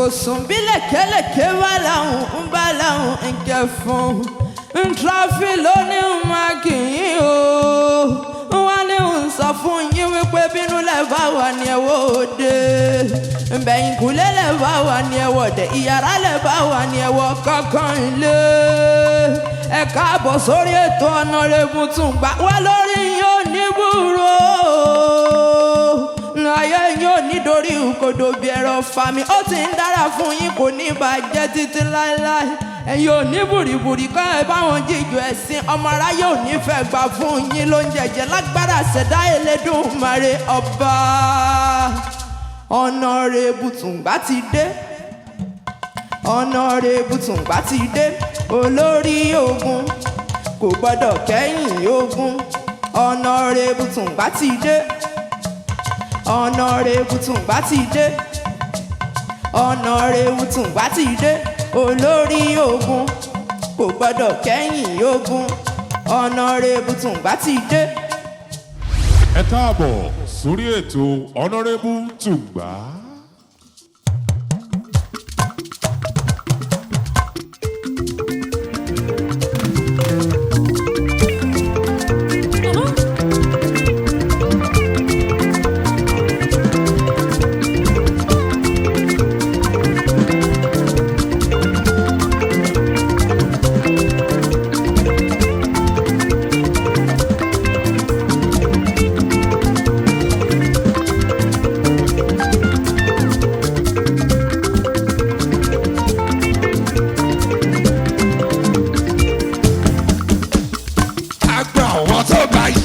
Kò sùn bí lẹ̀kẹ́lẹ̀kẹ́ bá làwọn ń bá làwọn ń kẹ́ fún ntráfí lónìí ń máa kì í o. Wọ́n ní ń sọ fún yín wípé bínú lẹ̀ bá wà ní ẹ̀wọ́ òde, bẹ̀yìnkùlé lẹ̀ bá wà ní ẹ̀wọ̀ dẹ̀, ìyàrá lẹ̀ bá wà ní ẹ̀wọ̀ kankan ilé. Ẹ káàbọ̀ sórí ètò Honorable Tungba wá lórí yín ò ní búrò, ayé yín ò ní dorí kodò bí ẹ̀rọ fami. Ó ti ń dára fún yín, kò ní bàjẹ́ títí láéláé. Ẹ̀yin ò ní bùrìbùrì kọ́ ẹ báwọn jíjọ ẹ̀sìn. Ọmọ aráyé ò ní fẹ́ gbà fún yín ló ń jẹjẹ lágbára ṣẹ̀dá Elédùmarè ọba. Honorable Tungba ti dé, Honorable Tungba ti dé. Olórí ogun kò gbọ́dọ̀ kẹ́yìn ogun. Honorable Tungba ti dé, Honorable Tungba ti dé, Honorable Tungba ti dé. Olórí ogun kò gbọ́dọ̀ kẹ́yìn ogun. Honorable Tungba ti dé. Ẹ káàbọ̀ sórí ètò Honorable Tungba. Àgbà àwọn tó bá yìí.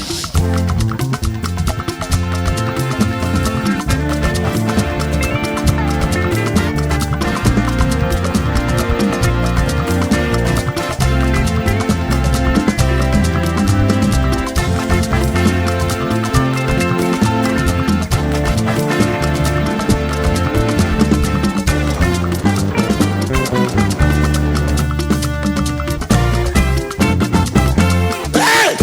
Hey!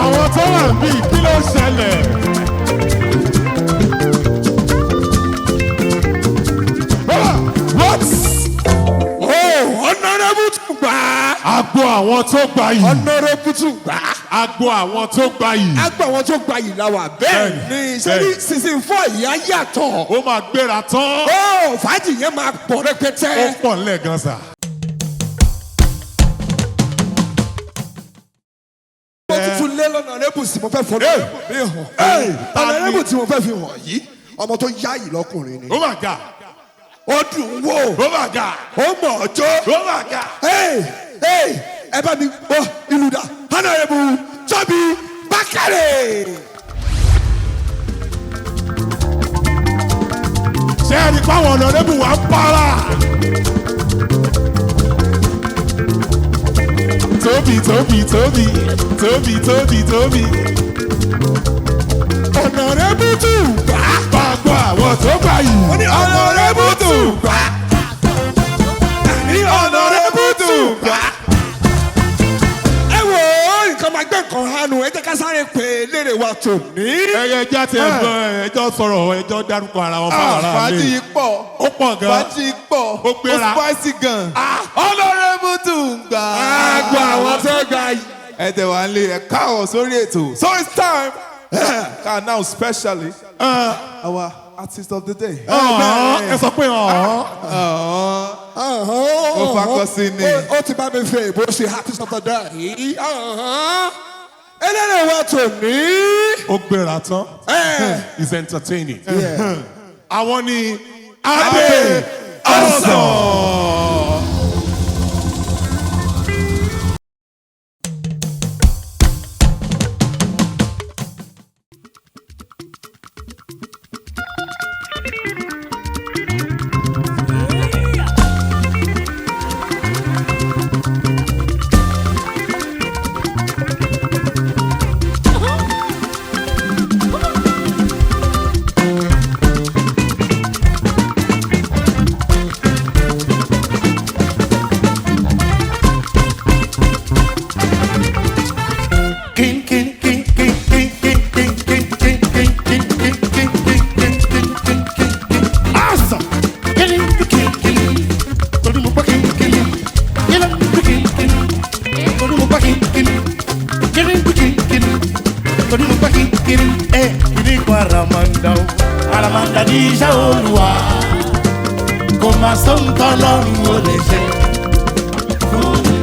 Àwọn tó wà níbí, kí ló ṣẹlẹ̀? Ah, what? Oh, Honorable Tungba. Agbo àwọn tó gba yìí. Honorable Tungba. Agbo àwọn tó gba yìí. Àgbà àwọn tó gba yìí la wà bẹ́ẹ̀ ni. Ṣé ní Bẹ́ẹ̀ni. season 4 yìí á yàtọ̀? Ó máa gbéra tán. Oh, fàájì yẹn máa pọ̀ rẹpẹtẹ. Ó pọ̀ nílẹ̀ gan sà. Mo tuntun lé lọ́nà Honorable sí mo fẹ́ fọ́ Honorable mi hàn. Hey, ta ni? Honorable tí mo fẹ́ fi hàn yìí, ọmọ tó yá yìí lọ́kùnrin ni. Ó mà ga. Ó dùn ún wò, Ó mà ga. ó mọ̀ ọ́ jó. Ó mà ga. Hey, hey, ẹ bá mi gbọ́ ìlú dà. Honorable Tóbi Bákàrè. Ṣé ẹni pàwọn Honorable wà ń para? Tóbi, Tóbi, Tóbi, Tóbi, Tóbi, Tóbi. Honorable Tungba. Gbàgbọ́ àwọn tó gbà yìí. Ó ní Honorable Tungba. Ní Honorable Tungba. Ẹ wo nǹkan máa gbé nǹkan hánu, ẹ jẹ́ ká sáré pé léèrè wa tò ní. Ẹyẹ ẹja ti ẹgbọn ẹjọ sọ̀rọ̀, ẹjọ dárúkọ ara wọn fáwọn ará Fàájì mi. yìí pọ̀. Ó pọ̀ gan. Fàájì yìí pọ̀. Ó gbéra. Ó spicy gan. Honorable Tungba. Àgbà àwọn tó gbà yìí. Ẹ tẹ̀ wá ń lé ẹ káàbọ̀ sórí ètò. So it's time to announce specially our artist of the day. Ọ̀hán, ẹ sọ pé ọ̀hán. Ó fakọ sí ni. Ó ti bá mi fẹ́ ìbò ṣe artist of the day. Eléré wa tò ní. Ó gbéra tán. Is entertaining. Àwọn ni Abe Ọ̀sán. Come on. Kín kín kín kín kín kín kín kín kín kín kín kín kín kín kín kín kín kín kín. Awesome! Kíni kín kín torí mo gbọ́ kín kín kíni kín kín torí mo gbọ́ kín kín kíni kín kín torí mo gbọ́ kín kín. Ẹ kìíní kan àràmàǹdà o, àràmàǹdà ní iṣẹ́ Olúwa, kò má sóhun tọ́lọ́run ò lè ṣe fún mi.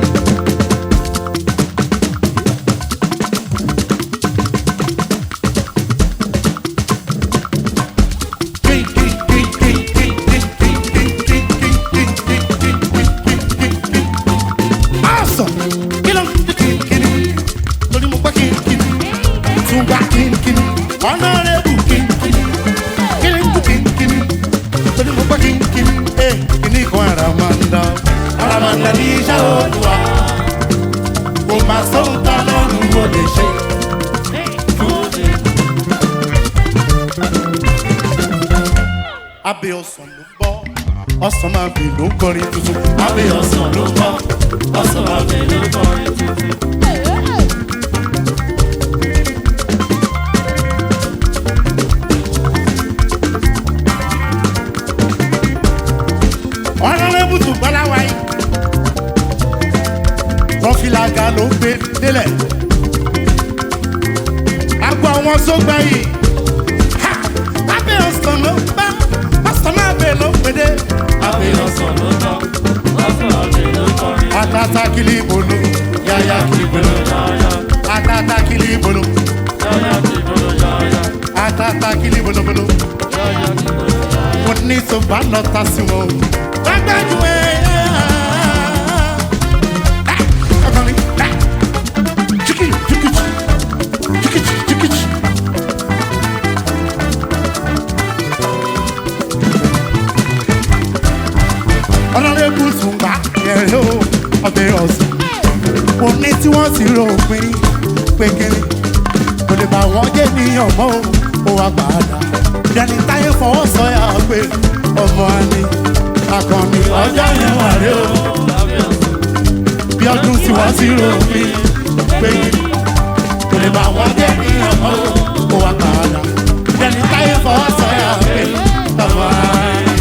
Abẹ́ ọsàn ló ń bọ́, ọsàn máa bì ló ń kọrin tuntun. Abẹ́ ọsàn ló ń bọ́, ọsàn máa bì ló ń kọrin tuntun. Ọ̀nàrẹ́bùtù Bọ́láwáyé tọ́fìlàgà ló ń gbé délẹ̀. Agbo àwọn sógbà yìí. Ha! Abẹ́ ọsàn ló ń bá, ọsàn máa bẹ̀ ló ń gbédè. Abẹ́ ọsàn ló tọ́, ọsàn àbẹ̀ ló kọrin. Atata kili bolo, yaya kili bolo. Yáyá, Atata kili bolo, yáyá ti bolo yáyá, atata kili bolo bolo. yáyá ti bolo yáyá. Mo ní tó bá lọ ta sí wọn. Gbàgbájú ẹ̀ ọkọ mi. Chiki chiki chiki chiki chiki. Ọlọ́rẹ́bù Tùngbà ẹ̀rọ ọbẹ̀ ọ̀sán. Mo ní tí wọ́n ti rò pin pé kiri. Kò lè bá wọn jẹ́ ní ọmọ o, ó wá gbàdá. Dẹni táyé fọwọ́ sọ̀yà pé ọmọ ni akọni ọjọ́ yẹn wà rí o. Abẹ́ ọsàn, Bí ọdún tí wọ́n ti rò pin pé kiri. Kò lè bá wọn jẹ́ ní ọmọ o, ó wá gbàdá. Dẹni táyé fọwọ́ sọ̀yà pé ọmọ ni.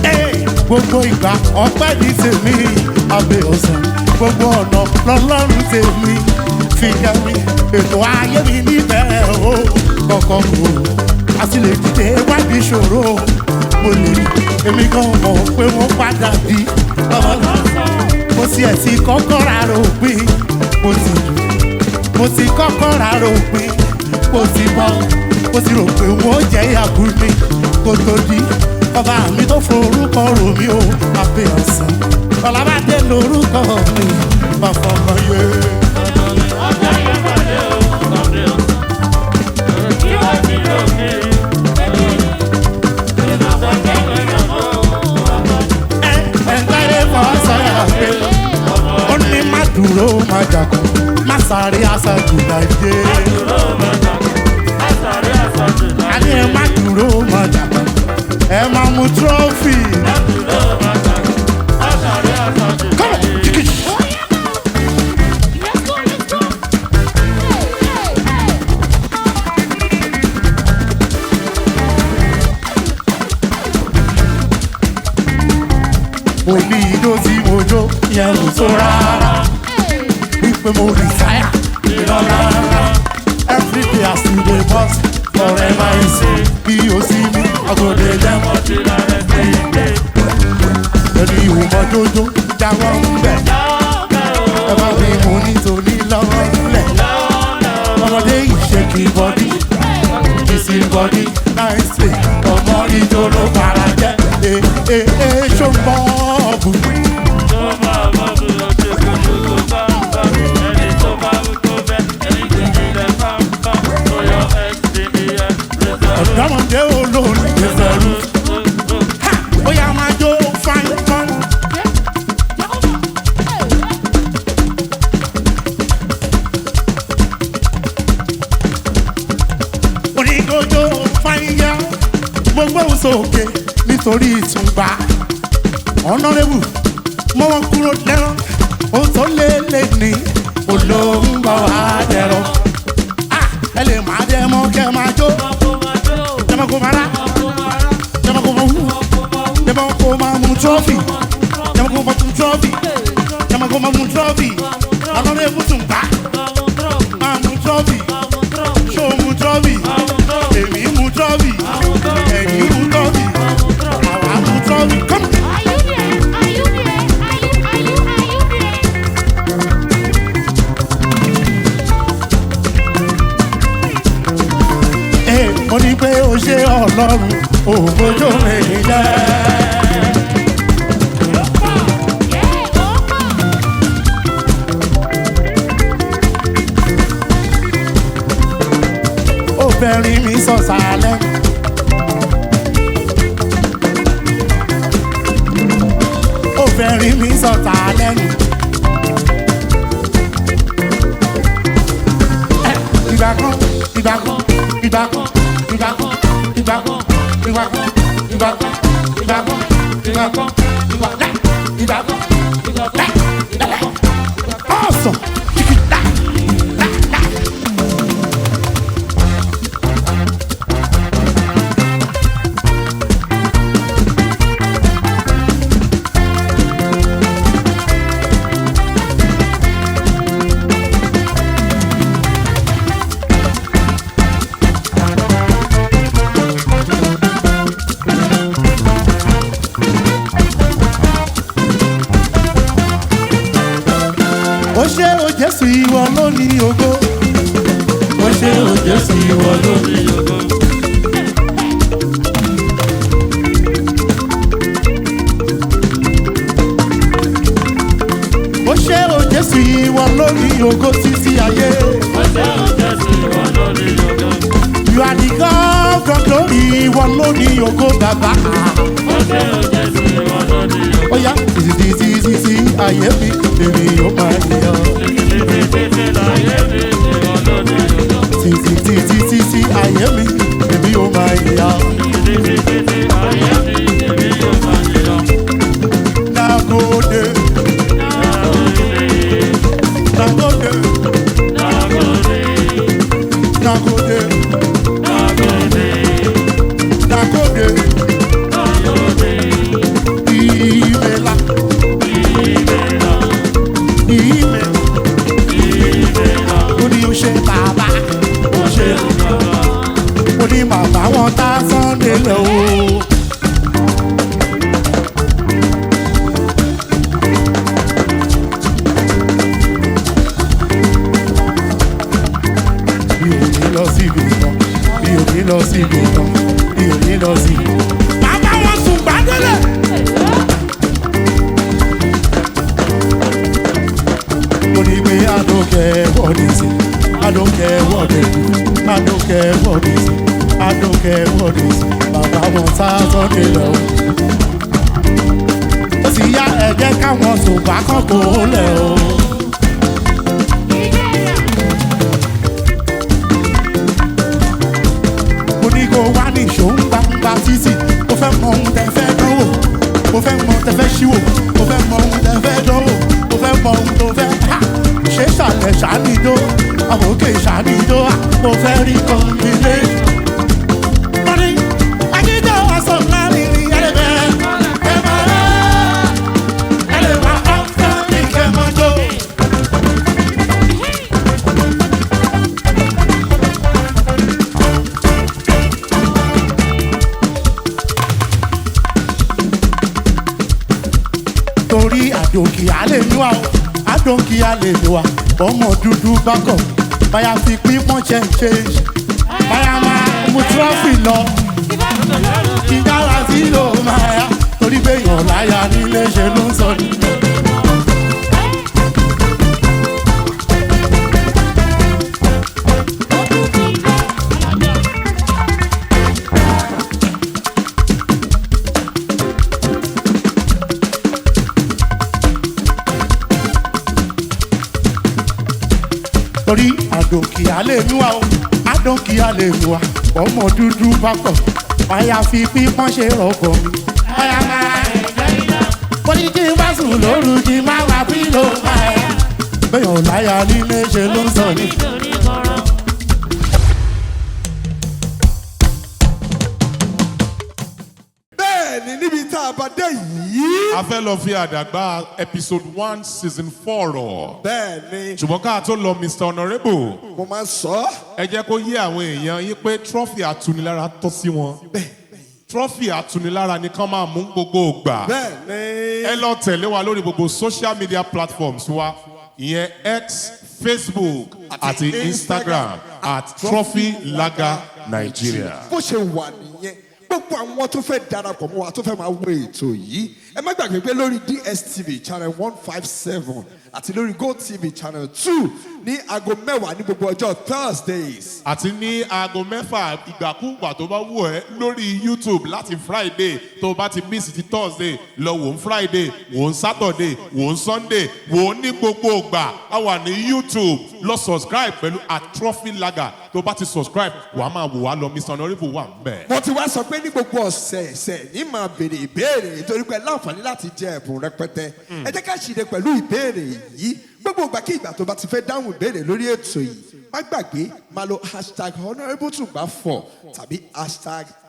Hey, gbogbo ìgbà ọpẹ́ ní tèmi abẹ́ ọ̀sán gbogbo ọ̀nà lọ́lọ́run tèmi fi jẹ́ mi ètò ayé mi níbẹ̀rẹ̀ o kọ̀kọ́ o àti lè dìde wádìí ìṣòro mo lè rí èmi gan mọ̀ pé wọ́n padà di ọmọ mo tiẹ̀ ti kọ́kọ́ ra rògbìn mo ti jù mo ti kọ́kọ́ ra rògbìn mo ti bọ́ mo ti rò pé wọ́n jẹ́ ìyàgò mi kó tó di ọba mi tó forúkọ rò mí o àbẹ̀ ọ̀sán ọ̀làbàdé lórúkọ mi bàfọ̀kọ̀ yé. ọjọ́ yẹn wà dé o, abẹ́ ọsàn. Kí wọ́n ti rò pé kò lè bá wọn jẹ́ ní ọmọ o. Ẹ ẹ ń sáré fọ́ sọ́yà pé ó ní má dúró má jàkọ́ má sáré aṣáájú láyé. Dúró máa jàkú, àsàrè àsàjù A ní ẹ má dúró má jàkọ́ ẹ má mú trọ́fì. Dúró máa jàkú, àsàrè àsàjù Come on, chicken. Let's go, let's go. Hey, hey, hey. Mo ní ijó tí mo jó yẹn kò tó rárá wípé mo retire irọ́ rárá everyday as you dey boss forever is bí o sí mi agode jẹ́ Wọ́n ti ra rẹ̀ sí ilé. pẹ̀lú ìwòmọ̀ jójó jáwọ́ ń bẹ̀ Lọ́ọ̀bẹ̀ o, ẹ bá mi mú nítorí lọ́wọ́ ńlẹ̀ lọ́ọ̀bẹ̀ o. ọmọdé ìṣèkì bọ́dí ìsì bọ́dí náìsì ọmọ ìjó ló fara jẹ́ ee ee ee ṣó ń bọ́ ọ̀bùn. Tó bá bọ́ọ̀bù lójú kojú kó bá ń bá. Ẹni tó bá wí kó bẹ́, ẹni kejì rẹ̀ bá ń bá. Tó yọ SDEF result. Ọ̀dọ́mọdé olórin ìfẹ̀rù. Ó yá máa jó fine fine. kó jó fáyíyá. Mo gbóhùn sókè nítorí ìtúngbà. Ọ̀nàrẹ́bù mọ́ wọn kúrò lẹ́rán. Ohun tó lé lé ní olóhùn bá wà dẹ̀rọ. Ah, ẹ lè má dẹ́ mọ́ kẹ́ máa jó. Jẹ́mọ́ kó máa rá. Jẹ́mọ́ kó máa wú. Jẹ́mọ́ kó máa mú trọ́fì. Jẹ́mọ́ kó máa mú trọ́fì. Jẹ́mọ́ kó máa mú trọ́fì. Ọ̀nàrẹ́bù tún gbà. Máa mú trọ́fì. Ṣó mú trọ́fì? Èmi mú trọ́fì. Ẹ̀yin mú trọ́fì. Àwa mú trọ́fì. Come on. Are you there? Are you there? Are you, are you, are you there? Ee, mo ní pé o ṣe ọlọ́run òbójú mi jẹ́. Yeah, ó pọ̀. Obìnrin mi sọ sálẹ̀. Obìnrin mi sọ tálẹ̀ nù. Ẹ, Ìgbà kan, ìgbà kan, ìgbà kan, ìgbà kan, ìgbà kan, ìgbà kan, ìgbà kan, ìgbà kan, ìgbà kan, ìgbà kan, ìgbà kan, ìgbà kan, ìgbà kan. Ọ̀sán, jìgìdá. Ó ṣé o Jésù ìwọ ló ní ògo. Ó ṣé o Jésù ìwọ ló ní ògo. Ó ṣé o Jésù ìwọ ló ní ògo títí ayé. You are the God of glory, ìwọ ló ní ògo bàbá. Ó yá títí títí títí ayé mi, èmi yóò máa yẹ ọ́. Títí títí títí ayé mi, èmi yóò máa yẹ ọ́. Nagode. Nagode. Nagode. Nagode. Imela. Imela. Ó ní ó ṣe bàbá. Ó ṣe. Ó ní bàbá wọn tá Sunday lọ o. Mi ò ní lọ síbi kan, mi ò ní lọ síbi kan, mi ò ní lọ síbi. Bàbá wọn sùn gbàdélẹ̀. Mo ní pé I don't care what they say, I don't care what they do, I don't care what they say, I don't care what they say. Bàbá wọn sá Sunday lọ. Ó sì yá ẹ jẹ́ káwọn sùn bá kàn kó lẹ̀ o. Mo ní kó wá ní ìṣó ń gbangba títì. Mo fẹ́ mọ ohun tẹ fẹ́ dánwò. Mo fẹ́ mọ ohun tẹ fẹ́ ṣíwò. Mo fẹ́ mọ ohun tẹ fẹ́ dánwò. Mo fẹ́ mọ ohun tó fẹ́ ha. Ṣé ṣàlẹ̀ ṣàníjó? Àbòkè ṣàníjó? Mo fẹ́ rí kọ́ńbílé. Mo ní àjíjọ́ ọ̀sán láàrin ní ẹlẹ́bẹ̀. Ẹ máa rẹ́ ẹ lè wá ọ́fẹ́ mi kẹ́ máa jó. Torí àdòkì alẹ́ mi wá o, àdòkì alẹ́ mi wá. Ọmọ dúdú bá kọ̀, báyà fi pípọ́n ṣe ń ṣe. Báyà máa mú trọ́fì lọ, kí dára sí ló máa yá. Torí pé èèyàn láyà nílé ṣe ló ń sọ ní. Torí àdòkì alẹ́ mi wá o, àdòkì alẹ́ mi wá. Ọmọ dúdú bá pọ̀, àyà fi pípọ́n ṣe rọ̀bọ̀ mi. Ọ̀yà máa mo ní kí n bá sùn lóru kí n má wá pílò máa yá. Bẹ́ẹ̀ ò láyà nílé ṣe ló ń sọ ní. Bẹ́ẹ̀ ni, níbi tá a bá dé yìí. A fẹ́ lọ fi àdàgbà episode 1 season 4 rọ̀. Bẹ́ẹ̀ ni. Ṣùgbọ́n ká tó lọ, Mr Honourable. Mo máa ń sọ. Ẹ jẹ́ kó yé àwọn èèyàn yín pé trophy atunilára tọ́ sí wọn. Trophy atunilára ni kán máa mú gbogbo ìgbà. Bẹ́ẹ̀ ni. Ẹ lọ tẹ̀lé wa lórí gbogbo social media platforms wa, ìyẹn X, Facebook àti Instagram, @TrophyLagerNigeria. Bó ṣe wà nìyẹn. Gbogbo àwọn tó fẹ́ darapọ̀ mọ́ wa, tó fẹ́ máa wo ètò yìí, ẹ má gbàgbé pé lórí DSTV channel 157 àti lórí GoTV channel 2 ní aago 10 ní gbogbo ọjọ́ Thursdays. Àti ní aago 6 ìgbàkúùgbà tó bá wù ẹ́ lórí YouTube láti Friday. Tó o bá ti miss ti Thursday, lọ wò ó Friday, wò ó Saturday, wò ó Sunday, wò ó ní gbogbo ìgbà. A wà ní YouTube. Lọ subscribe pẹ̀lú @TrophyLager. Tó o bá ti subscribe, wàá máa wò wá lọ. Mr Honourable wà ń bẹ̀. Mo ti wá sọ pé ní gbogbo ọ̀sẹ̀ẹ̀sẹ̀ ní máa béèrè ìbéèrè, nítorí pé láǹfààní láti jẹ ẹ̀bùn rẹpẹtẹ. Ẹ jẹ́ ká ṣìde pẹ̀lú ìbéèrè yìí. Gbogbo ìgbà kí ìgbà tó bá ti fẹ́ dáhùn ìbéèrè lórí ètò yìí, má gbàgbé máa lo #HonourableTungba4 tàbí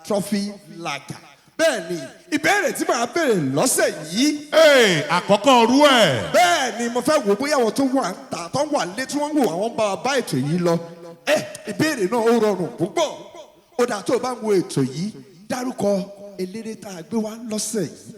#TrophyLager. Bẹ́ẹ̀ ni, ìbéèrè tí màá béèrè lọ́sẹ̀ yìí. Ee, àkọ́kọ́ rú ẹ̀. Bẹ́ẹ̀ ni, mo fẹ́ wò bóyá àwọn tó wà ń ta, tó wà lé, tí wọ́n ń wò, àwọn bá wa bá ètò yìí lọ. Ẹ ìbéèrè náà, ó rọrùn púpọ̀. Ó dà, tó o bá ń wo ètò yìí, dárúkọ eléré tá a gbé wá lọ́sẹ̀ yìí.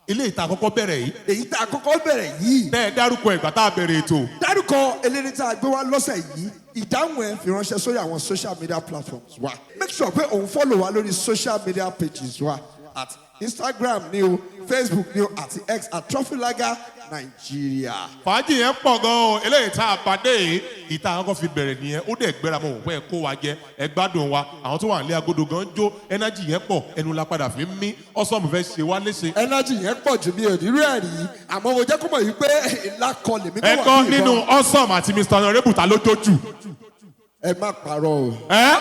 Ilé ìta àkọ́kọ́ bẹ̀rẹ̀ yìí. Èyí tá a kọ́kọ́ bẹ̀rẹ̀ yìí. Bẹ́ẹ̀, dárúkọ ìgbà tá a bẹ̀rẹ̀ ètò. Dárúkọ eléré tá a gbé wá lọ́sẹ̀ yìí. Ìdáhùn ẹ, fi ránṣẹ́ sórí àwọn social media platforms wa. Make sure pé òun follow wa lórí social media pages wa, at Instagram ni o, Facebook ni o, àti X, @TrophyLagerNigeria. Fàájì yẹn pọ̀ gan-an o. Eléyìí tá a pàdé yìí, ìta àkọ́kọ́ fi bẹ̀rẹ̀ nìyẹn. Ó dẹ̀ gbéra mọ́ òun pé ẹ kó wa jẹ, ẹ gbádùn wa. Àwọn tó wà nílé agodo gan jó. Energy yẹn pọ̀, ẹnu la padà fi ń mí. Ọ̀sọ́ọ̀mù fẹ́ ṣe wá léṣe. Energy yẹn pọ̀ jù, mí ò ní rí ẹ̀rí, àmọ́ mo jẹ́ kó mọ̀ yìí pé ńlá kọ lèmi tó Ẹ wà kọ́ ní nínú ìbọn. Awesome àti Mr Honourable, ta ló jó jù? Ẹ má parọ́ o. Ẹ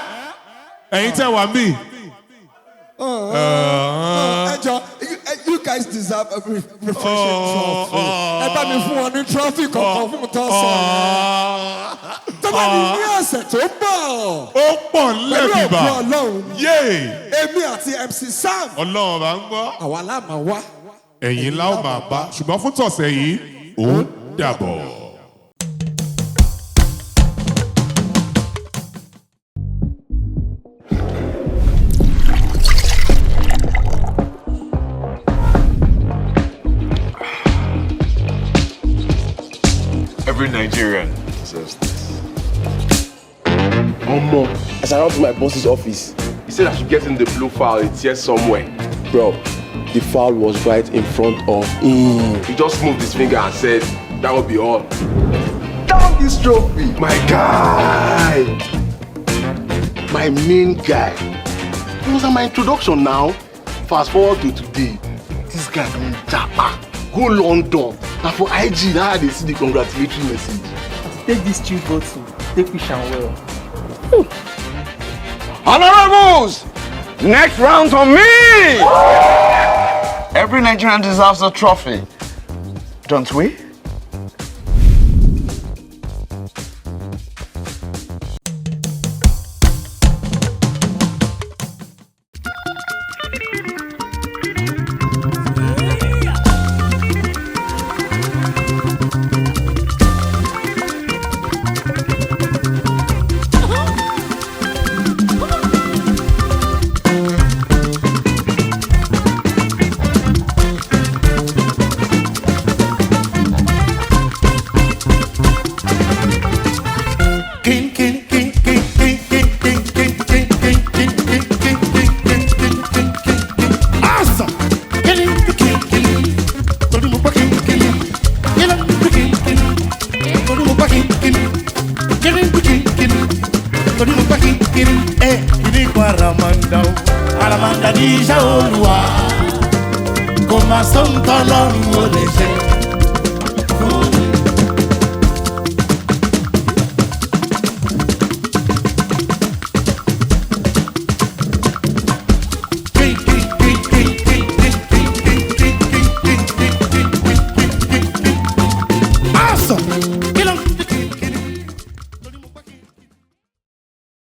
ẹ̀yin tẹ́ wà mí. Ẹ jọ, you guys deserve a refreshing trophy. Ẹ bá mi fún wọn ní trophy kankan fún tó sọ yẹn. Tó bá ní ní ọ̀sẹ̀ tó ń bọ̀. Ó pọ̀ Pẹ̀lú lẹ́bìbà. òkú Ọlọ́run. Yéè. Èmi àti MC Sam. Ọlọ́run bá ń gbọ́. Àwa la máa wá. Ẹ̀yin la ó máa bá, ṣùgbọ́n fún tọ̀sẹ̀ yìí, ó dàbọ̀. Every Nigerian deserves this. Omo, as I ran to my boss's office, He said I should get in the blue file. It's here somewhere. Bro, the file was right in front of him. He just moved his finger and said, "That will be all." Down this trophy! My guy! My main guy. It was at my introduction now. Fast forward to today, this guy don japa go London. Na for IG na I dey see the congratulatory message. Take this chill bottle, take fish am well. Honorables! Next round's on me! Every Nigerian deserves a trophy. Don't we? King, king, king, king, king, king, king, king, king, king, king, king, king, king, king, king, king, king, king. Awesome! King, king, king. Torí mo gbọ́ king, king. King, king, king. Torí mo gbọ́ king, king. King, king, king. Torí mo gbọ́ king, king. Ẹ kìíní kan àràmàǹdà o, àràmàǹdà ní iṣẹ́ Olúwa. Kò máa sóhun tọ́lọ́run ò lè ṣe.